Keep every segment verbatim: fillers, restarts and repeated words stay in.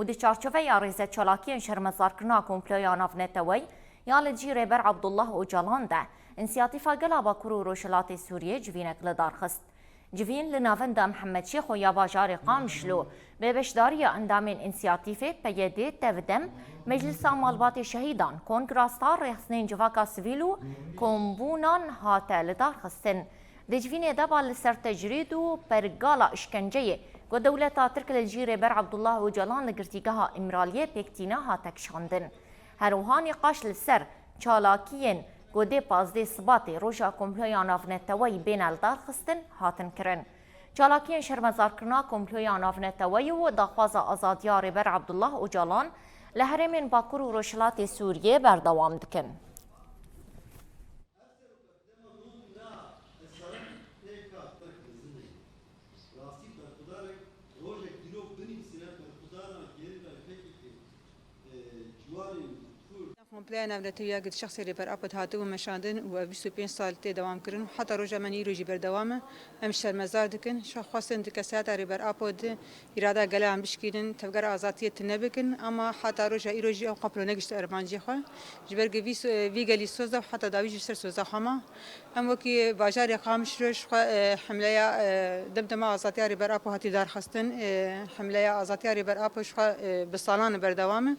Di çarçoveya rêze çalakiyên şermezarkirina komploya navneteweyî ya li dijî Rêber Abdullah Ocalan de, Însiyatîfa Gela Bakur û Rojhilatê Sûriyê civînek li dar xist. Civîn li navenda Mihemed Şêxo ya bajarê Qamişlo, bi beşdariya endamên Însiyatîfê, P Y D, Tevdem, Meclisa Malbatê Şehîdan, Kongra Star, Rêxistinên Civaka Sivîl û Kombûnan hate li dar xistin. Di civînê de ba li ser tecrîd û pergala îşkenceyê ku dewleta Tirk li dijî Rêber Abdullah Ocalan li Girtîgeha Îmraliyê pêk tîne hate kişandin. Her wiha nîqaş li ser çalakiyên ku dê pazdeh Sibatê roja komploya navneteweyî bêne li dar xistin hatin kirin. Çalakiyên şermezarkirina komploya navneteweyî û daxwaza azadiya Rêber Abdullah Ocalan li herêmên Bakur û Rojhilatê Sûriyê berdewam dikin. Rastî berxwedarek rojek dîrok binivîsîne, berxwedaran gerîlayê P K K, e, ciwanên Kurd. Kompleya navnetewî ya ku di şexsê Rêber Apo de hatibû meşandin û ev bîst û pênc sal tê dewam kirin û heta roja me îro jî berdewam e. Em şermezar dikin. Ji xwe xwestin di kesayeta Rêber Apo de îrada gela em bişkînin, tevgera azadiyê tune bikin, ama heta roja îro jî ew qaplo negişt ermancê xwe. Ji ber ku vî so-, vî gelî soz da û heta dawî jî ser soza xwe ma. Em wekî bajarê Qamişlo ji xwe, e, hemleya, e, demdema azadiya Rêber Apo hatî darxistin, e, hemleya azadiya Rêber Apo ji xwe, e, bi salan berdewam e.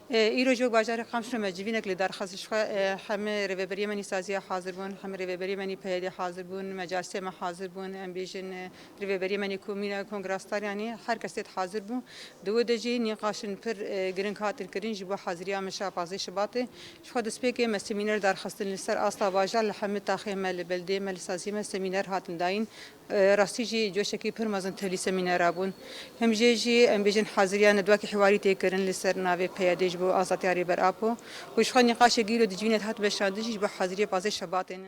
E, îro jî wek bajarê Qamişlo me civînek li dar xist ji xwe, e, hemî rêveberiyê me nî saziya hazir bûn, hemî rêveberiyê me nî P Y D hazir bûn, mecalsê me hazir bûn, em bêjin, e, rêveberiyê me nî komîne, kongra star, yanî her kes tê hazir bû. Di wê de jî nîqaşin pir, e, giring hatin kirin ji bo haziriya meşa pazdeh Şibatê. Ji xwe destpêkê me semîner darxistin li ser asta bajar, li hemî taxê me, li beldê me, li saziyê me semîner hatin dayîn. E, rastî jî coşekî pir mezin tevlî semînera bûn. Him jê jî em bêjin haziriya nedwakî hiwarî tê kirin li ser navê P Y D ji bo azadiya Rêber Apo. Û ji xwe nîqaşek îro di civînê de hat meşandin jî ji bo haziriyê pazdeh Şebatê ne.